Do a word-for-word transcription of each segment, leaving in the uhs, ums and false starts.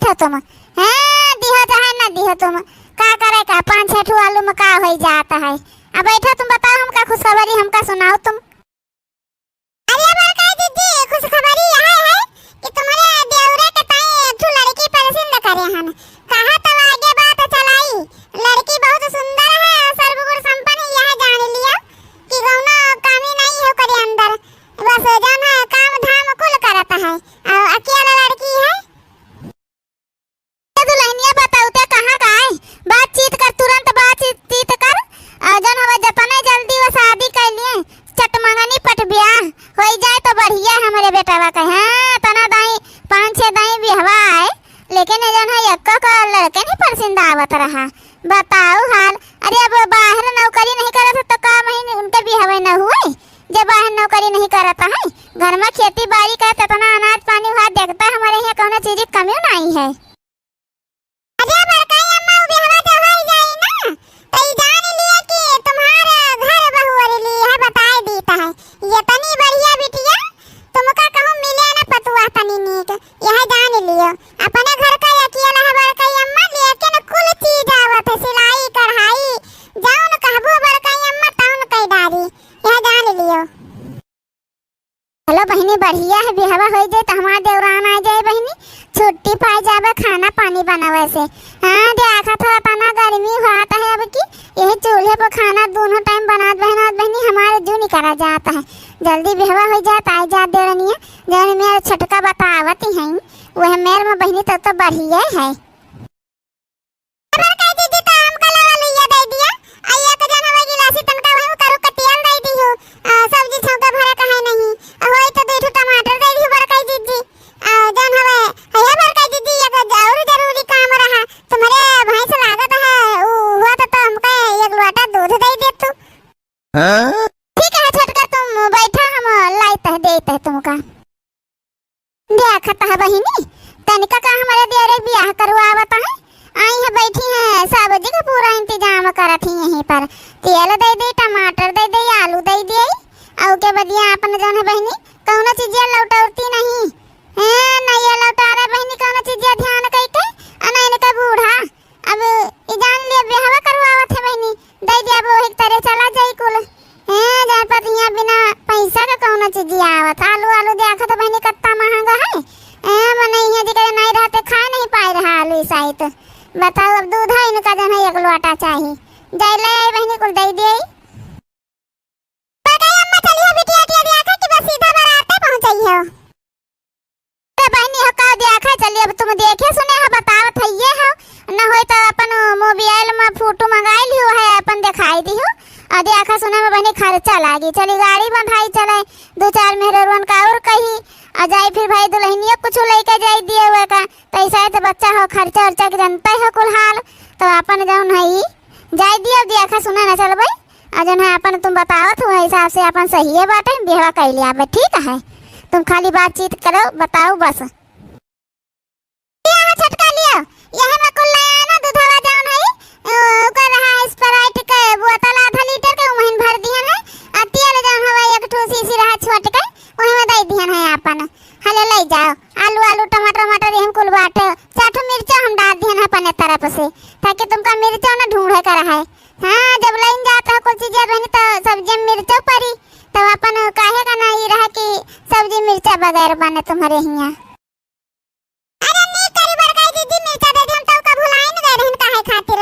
तो तुम, हाँ, दिहो चाहे ना दिहो तुम, का करे का, पाँच छह ठो आलू में का होई जात है। अब बैठो तुम, बताओ हमका खुशखबरी, हमका सुनाओ तुम। अरे बड़का दीदी, खुशखबरी यह है कि तुम्हारे देवरे के ताई एक ठो लड़की पसंद करे हन। कहा तो आगे बात चलाई, लड़की बहुत सुंदर है और सर्वगुण संपन्न, यह जान लियो कि कौनो कमी नहीं है ओकरे अंदर। बस जौन है काम धाम कुल करत है और अकेला लड़की है। ए दुल्हनिया बताऊ ते कहाँ का है? बातचीत कर, तुरंत बातचीत कर। आ, जौन हवा जतने जल्दी वो शादी कर लिए, चट मंगनी पट ब्याह होई जाए तो बढ़िया हमरे बेटवा का। हाँ, तना दाई, पाँच छह दाई बिहवा आए, लेकिन ये जौन है एक्को का लड़के नहीं पसंद आवत रहा। बताओ हाल। अरे अब बाहर नौकरी नहीं करत है तो का महीने उनके बिहवे न हुए? जब बाहर नौकरी नहीं करत है, घर में खेती बाड़ी करत, इतना अनाज पानी हुआ देखता, हमारे यहाँ कौनो चीज की कमी नहीं है। अरे बड़काई अम्मा, उ बिहवा जब होई जाई ना, तो ई जान लियो कि तुम्हार घर बहु अरे ली है, बताए दीत है। ये तनी बढ़िया बिटिया, तुमका कहूँ मिले ना पतुआ तनी नीक, यह जान लियो। अपने घर का अकेला है बड़काई अम्मा, लेकिन कुल चीज आवत है, सिलाई, कढ़ाई, जौन कहबो बड़काई अम्मा, तौन कई डारी, यह जान लियो। चलो बहिनी, बढ़िया है, बिहवा होई जाए तो हमार देवरान आ जाए बहिनी, छुट्टी पाए जाबे खाना पानी बनावे से। हाँ, देखा था तना गर्मी हुआ है अब की, यही चूल्हे पर खाना दोनों टाइम बनात बनात बहिनी हमारे जू निकला जाता है। जल्दी बिहवा होई जात, आई जात देवरनिया, जौन मेरे छोटका बतावत ही हैं, वह मेर में बहिनी तब तो बढ़िया है। अबर कह दीदी तो हमका लगा लुइया दे दिया। आ एक जन हवे गिलासी तनका वही करू कटियल दे दी हो। आ, सब्जी छौंका भरा कहे नहीं। आ, होई तो दो ठो टमाटर दे दी हो बड़काई दीदी। आ, जन हवे, हया बड़काई दीदी, एक और जरूरी काम रहा। तुम्हारे भैंस लागत है, उ हुआ तो, तो हमका एक लोटा दूध दे दे तू। हाँ? ठीक है छोटका, तुम बैठा, हम लाइत है, देइत है तुमका। देखत है बहिनी, तनिका का हमारे देवरे बियाह करवावत है, आई है बैठी है, सब्जी का पूरा इंतजाम करत ही यहीं पर। तेल दे दे, टमाटर दे दे, आलू दे दे, और के बदिया अपन जौन है बहिनी, कौनो चीजिया लौटौती नहीं। ए, नहीं ये लौटा रहे बहिनी, कौनो चीजिया ध्यान कई के, आ नहीं इनका बूढ़ा अब ई जान लिया, बियाहवा करवावत है बहिनी, दे दिया, अब वही तरे चला जाई कुल। ए, जान पतिया बिना पैसा के कौनो चीज आवत। आलू, आलू देखत बहिनी, कत्ता महंगा है। ए, मने इहाँ जेकरे नहीं रहते, खाए नहीं पाए रहा आलू ई साइत। बताओ, अब दूध है इनका जन है, एक लोटा चाही। जाए ले आई बहिनी, कुल दे दे। बड़काई अम्मा चलियो बिटिया, बिटिया देखा कि बस सीधा बराते पहुँचई हो। तो बहिनी हो का देखा, चलिए अब तुम देखे सुने हो, बतावत है ये हो, न होई तो अपन मोबाइल में फोटो मंगाई लियो है, अपन दिखाई दी हो। और देखा सुने में बहिनी खर्चा लागी, चली गाड़ी बंधाई चले, दो चार मेहररुअन का और कही, आ जाई फिर भाई दुल्हनिया कुछ लेके जाई दिए हुए का, तो ऐसा है तो बच्चा हो खर्चा उर्चा के जनता हो कुल हाल, तो अपन जौन है ई जाई दिए, देखा सुने न चलबे। आ जौन है अपन तुम बतावत हो हिसाब से अपन सही है बाटे, बिहवा कइले आबे, ठीक है। तुम खाली बातचीत करो, बताओ बस। लिया हो छोटका लिया, यह में कुल ले आना दूधवा जौन है, अ, ओकर रहा Sprite के बोतल आधा लीटर के, उमहिन भर दिहन है, आ तेल जौन हवा एक ठो शीशी रहा छोट के, वही में दे दिहन है अपन। हले ले जाओ, आलू, आलू, टमाटर, टमाटर, यही कुल बाटे, चार ठो मिर्चा हम डाल दिहन है अपने तरफ से, ताकि तुमका मिर्चा ना ढूंढे का रहे। हाँ, जब लाइन जात है कुल चीजें बहनी, तो सब्जी में मिर्चो पड़ी, तब अपन काहे का ना ई रहा कि सब्जी मिर्चा बगैर बने तुम्हारे हियाँ। अरे नी करी बड़काई दीदी, मिर्चा दे दी, हम तब का भुलाइन गए रहन काहे खातिर।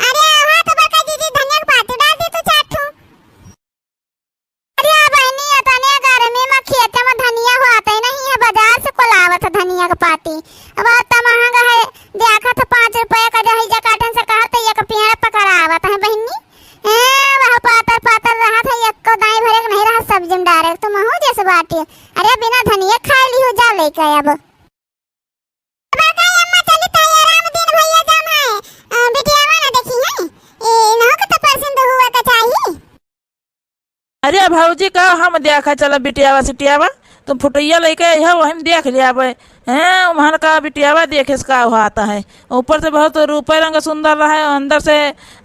अरे हाँ तो बड़काई दीदी, धनिया के पाती डाल दी तू चार ठो। अरे बहनी, इतने गर्मी में खेते में धनिया होते नहीं है, बाजार से कोलावत है धनिया के पाती। अब इतना महंगा है, देखत है पाँच रुपया का जहिजा काटन से कहत है, एक पेड़ पकड़ावत है बहनी। ए, वह पातर पातर रहत है, एको दाई भरे के नहीं रहत सब्जी में डारे, तुम हूँ जैसे बाटी। अरे बिना धनिया खाए ली हो, जा लेके अब। अब का अम्मा चली तो ये रामदीन भैया जौन है, अ, बिटियावा ना देखी है, ए, इन्हों के तो पसंद हुआ के चाहिए। अरे भौजी का हम देखा चला बिटियावा सिटियावा, तुम फुटैया लेके आई हो, वही में देख लिया अब। हैं, उम्हन का बिटियावा देखे से का होता है, ऊपर से बहुत रूपे रंग सुंदर रहे, अंदर से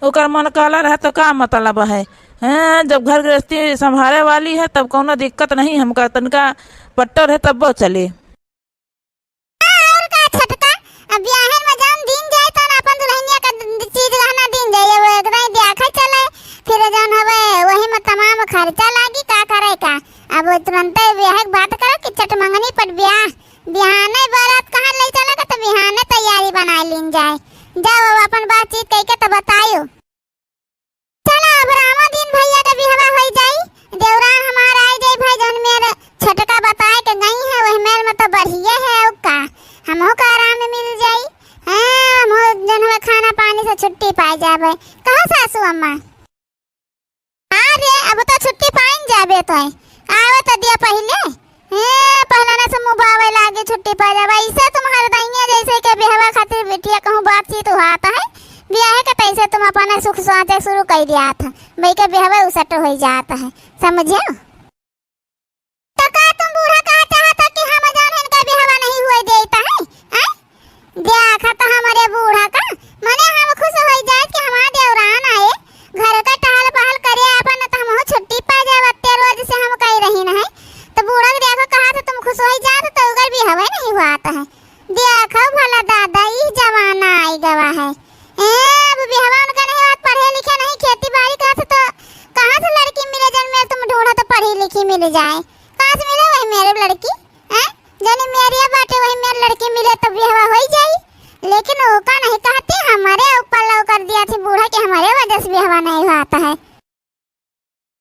ओकर मन काला रहे तो का मतलब है। हैं, जब घर गृहस्थी संभाले वाली है तब कौनो दिक्कत नहीं, हमका तनका पट्टो रहे तब वो चले। और का छोटका, आ बियाहन में जौन दीन जाए, तौन अपन दुल्हनिया का चीज गहना दीन जाए, वो एक दाई देखै चले, फिर जौन हवे, वही में तमाम खर्चा लागी, का करे का। अब तुरंते बियाह के बात करो कि चट मंगनी पर बियाह, बिहाने बारात कहाँ ले चला का, तो बिहाने तैयारी बनाए लीन जाए। जाओ, अब अपन बातचीत कइके तो बतायो। चला, अब रामा दिन भैया का बिहवा होइ जाई, देवरान हमार आइ जाई भाई, जौन मेर छोटका बताए के गई है, वही मेर में तो बढ़िया है, और का, हमहू का आराम मिल जाई। हाँ, हमहू जौन हवे खाना पानी से छुट्टी पाए जाबे। कहो सासू अम्मा? हाँ रे, अब तो छुट्टी पाइन जाबे तो है। आवे तो दिया पहिले। हे, पहला ना से मुबावे लागे छुट्टी पा जाबे। ऐसे तुम्हारे दैया जैसे के बिहवा खातिर बिटिया कहूँ बातचीत हुआत है। बियाहे के तैसे तुम अपने सुख साँचे शुरू कर दियात है। बई के बिहवा उसट होइ जात है। समझियो? तो का तुम बूढ़ा कहा चाहत हो कि हम जौन इनका बिहवा नहीं हुए देता है? हैं? देखा तो हमरे बूढ़ा का, मने हम खुश होइ जाए कि हमार देवरान आए, घर का टहल पहल करे अपन, तो हमहू छुट्टी पा जाए, अत्ते रोज से हम कही रही नहीं। तो बूढ़ा के देखो कहा तो तुम खुश होइ जात, तो उगर बिहवा नहीं हुआत है। देखो भला दादा, ई जमाना आइ गवा है। ए, अब बिहवा उनका नहीं बात, पढ़े लिखे नहीं, खेती बाड़ी करत, तो कहाँ से लड़की मिले जौन मेर तुम ढूंढो तो पढ़ी लिखी मिल जाए? कहाँ से मिले वही मेर लड़की? हैं? जौन मेर बाटे वही मेर लड़की मिले तो बिहवा होइ जाई। लेकिन ओका नहीं कहती, हमरे ऊपर लव कर दिया थी बूढ़ा कि हमरे वजह से बिहवा नहीं हुआत है।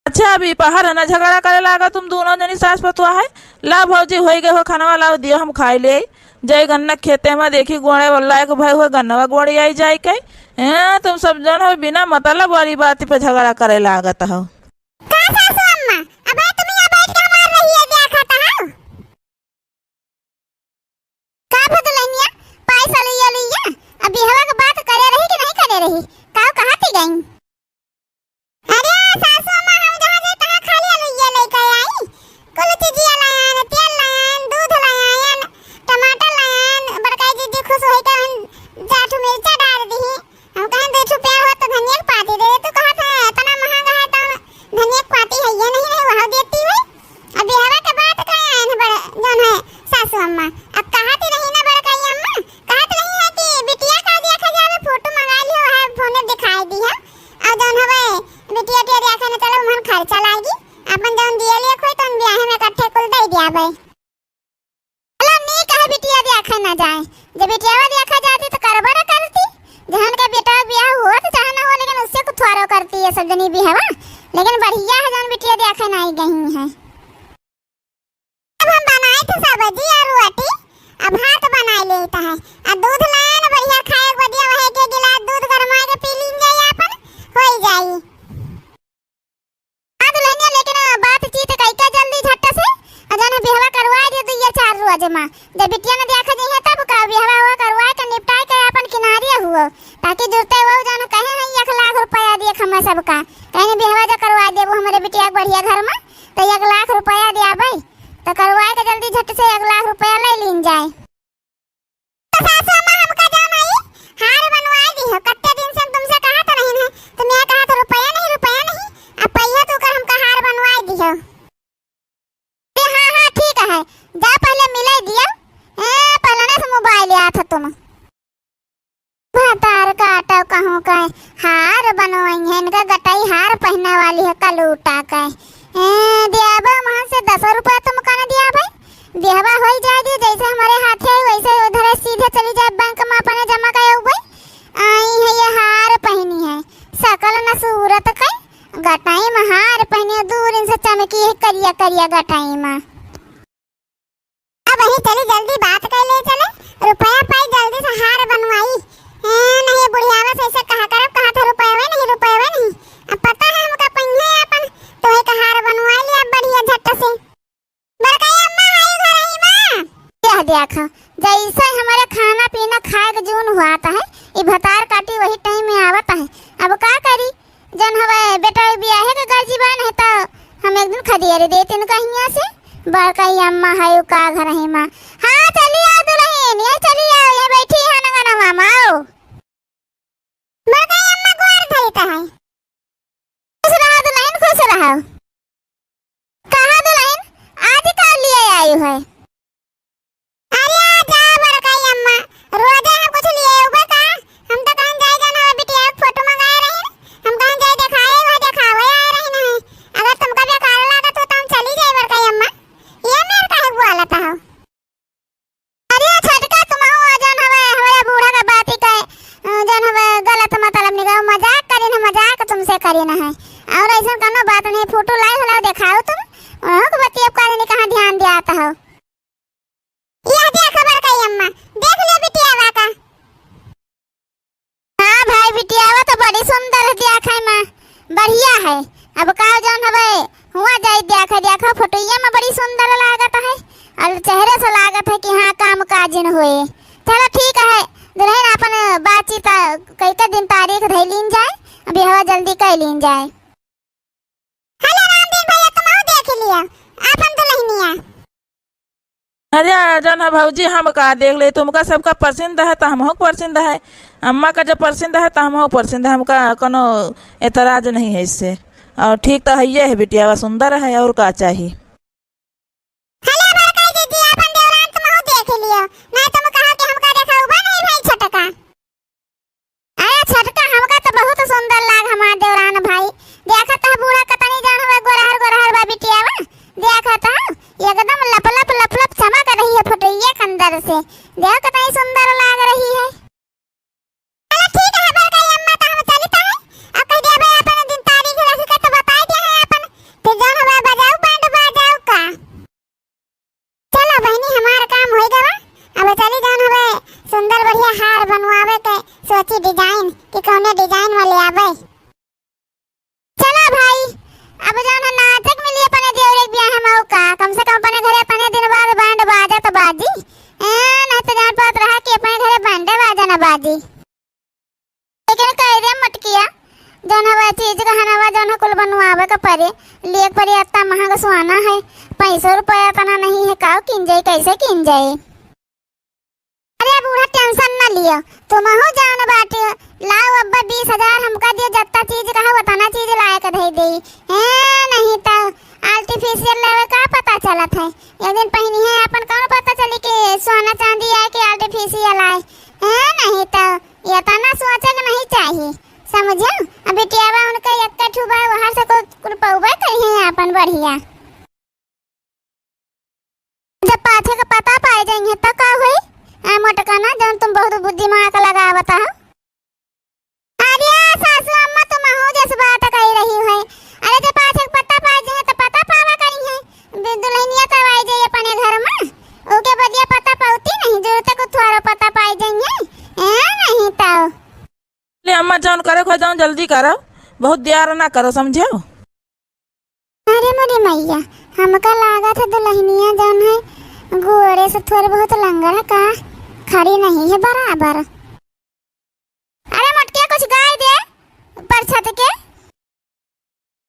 अच्छा, अभी पहर है ना झगड़ा करे लागा तुम दोनों जनी सास पतुआ है। ला भौजी, होइ गए हो खानवा, लाओ दियो हम खाइ ले। जाई गन्ना खेते में, देखी गोड़े वाला एक भाई हो गन्नवा गोड़े आई जाए के। हैं, तुम सब जन हो बिना मतलब वाली बात पे झगड़ा करे लागत हो। का सासू अम्मा, अबे तुम यहाँ बैठ के हमार रहिया देखत हो? का भदुलहिनिया, पाई सलैया लैया, अब बिहवा के बात करे रही कि नहीं करे रही? का कहती गई? अरे सासू अम्मा, हम जहाँ जाई तहाँ खाली अलैया लेके आई। कुल चीजिया लायन, तेल लायन, दूध लायन, टमाटर लायन, बड़का जीजी खुश होई के हम चार ठो मिर्चा डाल दीही। हम कहेन, "दू ठो प्यार होत तो धनिया के पाती दे, तू कहत है इतना महंगा है तो धनिया के पाती है, ये नहीं रहे, वह देती हुई।" अब बिहवा के बात कहे आयन बड़, जौन है सासू अम्मा। अब कहत रही ना बड़काई अम्मा, कहत रही है कि बिटिया का दिया खजाना फोटो मंगा लियो, है फोन दिखाई दी है। और जौन हवे बिटिया टिया दिया खाने चलो, मन खर्चा लागी, अपन जौन दिए लिए खोई तो बियाहे में इकट्ठे कुल दे दिया भाई। चलो, नीक है, बिटिया देखा ना जाए। जब बिटियावा देखा जाती तो करबा ना करती। जहन का बेटा बियाह हुआ तो चाहे ना हो, लेकिन उससे कुछ थोड़ो करती है सब जनी बिहवा। लेकिन बढ़िया है, जौन बिटिया देखा ना आई गई है। अब हम बनाए थे सब्जी और रोटी, अब भात बनाए लेता है। और दूध लाए ना बढ़िया खाए के बढ़िया, वही के गिलास दूध गरमाए के पी लीन जाए, अपन हो ही जाई। हाँ दुल्हनिया, लेकिन बातचीत कइके जल्दी झट से, और जौन बिहवा करवाए दे दुइया चार रोज मा। जब बिटिया न देखा जइहे तब का बिहवा हुआ करवाए के निपटाए के अपन किनारे हुआ, ताकि जुरते वो जौन कहे हैं एक लाख रुपया दिए हमें सबका, कहीं बिहवा जो करवाए देबो हमरे बिटिया के बढ़िया घर मा, तो एक लाख रुपया दिया भाई, तो करवाए के जल्दी झट से एक लाख रुपया ले लीन जाए। तो सासू अम्मा, हमका जौन है, हार बनवाए दिहो। कत्ते दिन से हम तुमसे कहत रहिन है, तुम यह कहत हो, "रुपया नहीं, रुपया नहीं।" अब पहिया तू कर हमका हार बनवाए दिहो। ए, हाँ, हाँ, ठीक है, जा पहले मिले दियो। ए, पहले ना से मोबाइल लिया था तुम। भतार काटो कहूँ का हार बनवाई है, इनका गटाई हार पहनने वाली है कलूटा का। ए, दियाबा वहाँ से दस रुपया तुम कन दिया भाई, बिहवा होई जाए दी, जैसे हमारे हाथे है वैसे उधर सीधे चली जाए बैंक में अपने जमा करे हुए। आई है ये हार पहनी है, सकल न सूरत का, गटाई में हार पहनी है, दूर से चमकी है करिया करिया गटाई में। अब वही चली जल्दी बात कर ले चले, रुपया पाई जल्दी से हार बनवाई। ए, नहीं बुढ़ियावा से ऐसे कहा करब, कहा था रुपया नहीं, रुपया नहीं। अब पता है हमका पहिए अपन, तो एक हार बनवाई लिया बढ़िया झट से। बड़काई अम्मा, हाय घर आई माँ। यह देखा, जैसे हमारे खाना पीना खाए के जून हुआत है, ये भतार काटी वही टाइम में आवत है। अब का करी, जौन हवे बेटा बियाहे के गर्जी बा, नहीं तो हम एक दिन खदेड़ देते न कहिया से। बड़काई अम्मा है का घर है माँ। हाँ चली आओ दुल्हन, ये चली आओ, ये बैठी है नंगना मामा, आओ। बड़काई अम्मा गोर धरता है। खुश रहो दुल्हन, खुश रहो। कहा दुल्हन, आज का लिए आई है? अरे आ जा बड़काई अम्मा, रोजे हम और अइसन कउनो बात नहीं, फोटो लाए होला देखाओ तुम, ओहू के बतिया का जनी कहाँ ध्यान दियात हो। यह देख बड़कई अम्मा, देख लियो बिटियावा का। हाँ भाई, बिटियावा तो बड़ी सुंदर है, देखे मा बढ़िया है। अब का जौन हवे, हुआ जाई देखे, देखो फोटोइया मा बड़ी सुंदर लागत है, और चेहरे से लागत है कि हाँ, काम काजिन होए। चलो ठीक है, दुल्हन अपन बातचीत, आ, कई के दिन तारीख धई लीन जाए, अभी हवा जल्दी कई लीन जाए। हेलो रामदीन भैया, तुमहू देख लिया आपन दुल्हनिया। अरे जौन है भौजी, हम का देख ले, तुमका सबका पसंद है तो हमहू के पसंद है, अम्मा का जब पसंद है तो हमहू के पसंद है, हमका कौनो एतराज नहीं है इससे। और ठीक तो है, ये है बिटियावा, सुंदर है, और का चाही। हेलो बड़कई दीदी, आपन देवरान तुमहू देख लियो, नहीं तुम कहा कि हमका देखा उबा नहीं भाई छोटका। अरे छोटका, हमका तो बहुत सुंदर लाग हमार देवरान भाई। देखत ह बूढ़ा कतनी जौन हवे गोरहर गोरहर बा बिटियावा। देखत ह एकदम लप लप लप लप चमक रही है फोटोइया के अंदर से। देखो कतनी सुंदर लाग रही है। चलो ठीक है बड़कई अम्मा, तो हम चलित है। अब कह दिया भाई अपन दिन तारीख रख के तो बताई दिया है अपन। फिर जौन हवे बजाऊ बैंड बाजाऊ का। चलो बहिनी, हमार काम होइ गवा। अब चली जौन हवे सुंदर बढ़िया हार बनवावे के सोची design कि कौने design में ले आवे। चलो भाई, अब जौन है नाचक मिली अपने देवरे के बियाह में, का कम से कम अपने घरे अपने दिन बाद बैंड बाजा तो बाजी। ए, नहीं तो जान पात रहा कि अपने घरे बैंड बाजा ना बाजी। लेकिन कह दे मटकिया, जौन हवा चीज गहनवा जौन है कुल बनवावे के परे, लिए के परे, इतना महंगा सोना है, पैसो रुपया इतना नहीं है, काव किन जाई, कैसे किन जाई? अरे बूढ़ा tension न लियो, तुमहू जौन बाटे, लाओ अब्बा बीस हजार हमका दियो, जत्ता चीज कहा उतना चीज लाए के धई देई। ए, नहीं तो artificial लेवे का पता चलत है, एक दिन पहिनी है अपन कौन पता चली कि सोना चांदी आए कि artificial आए। ए, नहीं तो इतना सोचे के नहीं चाही, समझो? अब बिटियावा उनका एक ठू बा, वहाँ से को कुल पौबे करिहे आपन बढ़िया। जब पाछे के पता पाए जाइहे तो का होई? आ मोटका ना, जौन तुम बहुत बुद्धि दिमाग लगावत हो। अरे सासू अम्मा, तुमहू जस बात कही रही है। अरे जब पाछे के पता पाए जाइहे तो पता पावा करिहे। दु-, दुल्हनिया तो आई जाई अपने घर में, ओके बदिया पता पाउती नहीं, जरूरत को थोड़ा पता पाए जाइहे। ए, नहीं तो ले अम्मा, जौन करे को है, जौन जल्दी करो, बहुत देर ना करो, समझो। अरे मोरी मैया, हमका लागत है दुल्हनिया जौन है गोड़े से थोड़े बहुत लंगड़ है का, खड़ी नहीं है बराबर। अरे मोटकिया, कुछ गाय दे परछत के।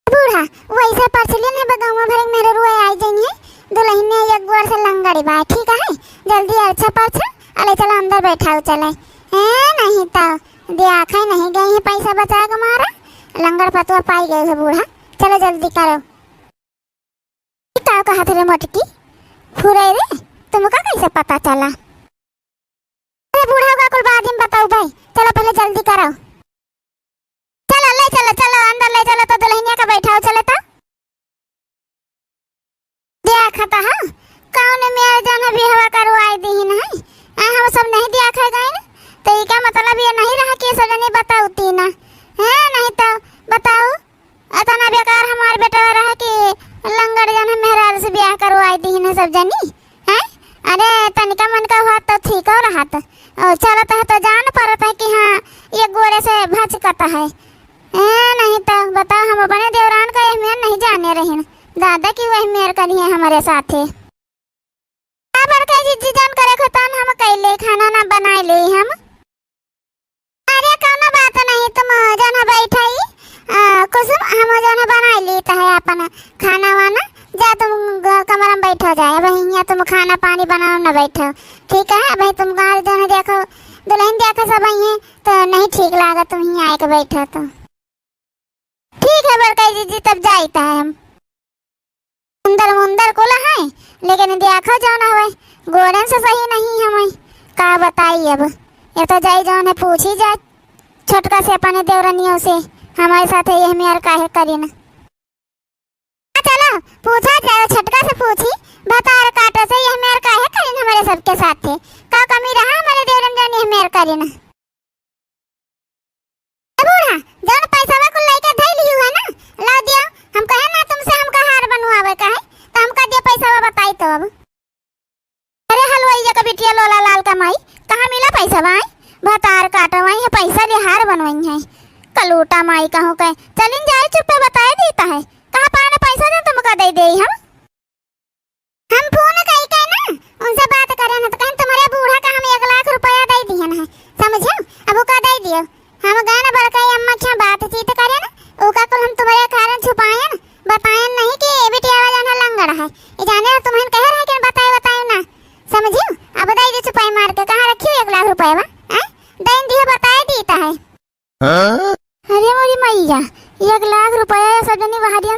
बूढ़ा, वैसे परछलियन है बगौवा भरे मेहररुआ आई जाइए, दुल्हनिया एक गोड़ से लंगड़ी बा, ठीक है, जल्दी अच्छा परछ, अले चलो अंदर बैठाओ चले। ए, नहीं तो, देखा नहीं गई है पैसा बचा के मारा, लंगड़ पतुआ पाई गई है बूढ़ा, चलो जल्दी करो। ई का कहत रे मोटकी, फुरे रे, तुमका कैसे पता चला? अरे बूढ़ा का कुल बाद में बताऊ भाई, चलो पहले जल्दी करो। चलो, ले चलो, चलो, अंदर ले चलो, तो दुल्हनिया का बैठाओ, चले तो। देखत ह, कौन मेर जौन बिहवा करवाई दीहिन है। आ, हम सब नहीं देखा गइन, तो ई का मतलब ये नहीं रहा कि सब जनी बताउती ना। हैं, नहीं तो बताऊ, अतना बेकार हमार बेटवा रहा कि लंगड़ जौन मेहरारू से ब्याह करवाई दीहिन है सब जनी। हैं? अरे, तनिका मनका हुआ तो ठीक हो रहा तो। ओ, चलत है तो जान पड़त है कि हाँ, ये गोड़े से भचकत है। ए, नहीं तो बताओ, हम अपने देवरान का यह मेर नहीं जाने रहिन। दादा की वह मेर करी है हमारे साथे। का बड़का जीजी जौन करे को तौन हम कैले, खाना ना बनाए ले हम। अरे, कौनो बात नहीं, तुम जौन है बैठा ही, आ, कुसुम, हम जौन है बनाई ली तो है अपन खाना वाना, जा तुम ग-, कमरा में बैठा जाए, अब हियाँ तुम खाना पानी बनाओ ना बैठो, ठीक है? अब तुम घर जौन है देखो, दुल्हन देखो सब आई हैं, तो नहीं ठीक लागा तुम हियाँ आए के बैठो तो। ठीक है बड़का जीजी, तब जाइत है हम। सुंदर मुंदर कुल है, लेकिन देखो जौन हवे, गोड़न से सही नहीं हवे। का बताई अब, ये तो जाई जौन है पूछी जाए छोटका से, अपने देवरनियों से, हमारे साथ यह मेर काहे करिन। चलो पूछा जाए, छोटका से पूछी, भतार काटो से यह मेर काहे करिन हमारे सबके साथे। का कमी रहा हमारे देवरन जौन यह मेर करिन। ए बूढ़ा, जौन पैसवा कुल लइके धइल ही है ना, ला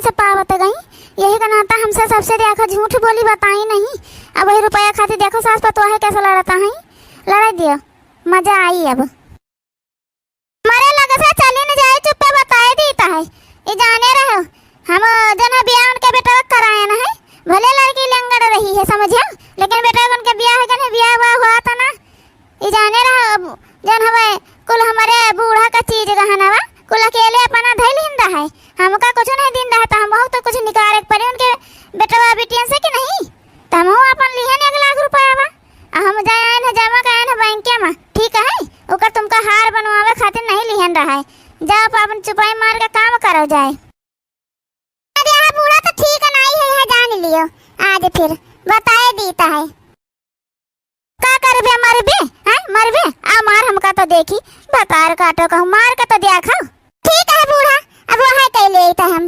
से पावत गई, यही का नाता हमसे सबसे देखो झूठ बोली बताई नहीं। अब वही रुपया खातिर देखो सास पतोह कैसे लड़ता है, लड़ाई दियो, मजा आई अब। मरे लगे से चली न जाए, चुप्पे बताए दीता है। ये जाने रहो, हम जन बियाह उनके बेटवा कराए न है, भले लड़की लंगड़ रही है समझियो, लेकिन बेटवा उनके बियाह है, जन बियाह हुआ, हुआ था ना। ये जाने रहो, जन हवे कुल हमारे बूढ़ा का चीज गहनवा कुल अकेले अपना धैल हिंदा है, हमका कुछ नहीं दिन रहा, तो हम बहुत कुछ निकाले के पड़े उनके बेटवा बिटियन से कि नहीं, तो हम अपन लिहन एक लाख रुपया बा। आ हम जाए आए न जमा के आए न बैंक में, ठीक है, ओकर तुमका हार बनवावे खातिर नहीं लिहन रहा है। जाओ, अपन चुपाई मार के काम करो जाए। अरे हाँ बूढ़ा, तो ठीक है, नहीं है, है जान लियो, आज फिर बताए दीता है। का करबे, मरबे, हैं, मरबे? आ मार, हमका तो देखी, भतार काटो कहूँ, मार के तो देखो। ठीक है बूढ़ा, अब वहाँ कैले तो हम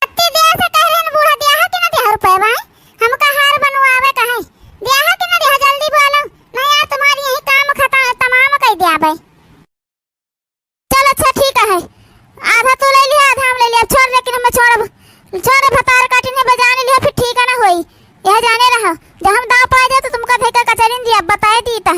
अत्ती देर से कह रहे न बूढ़ा, दिया है कि ना दिया रुपया भाई? हमका हार बनवावे का है, दिया है कि ना दिया? जल्दी बोलो, नहीं यार तुम्हारी यही काम खत्म, तमाम कर दिया भाई। चल अच्छा ठीक है, आधा तू ले लिया, आधा हम ले लिया, छोड़, लेकिन हमें छोड़, छोड़, भतार काटी ने बजाने लिया, फिर ठीक है ना होई। यह जाने रहो, जब हम दाव पाए जाए तो तुमका धैका कचरिन दिया, बताए दी ता।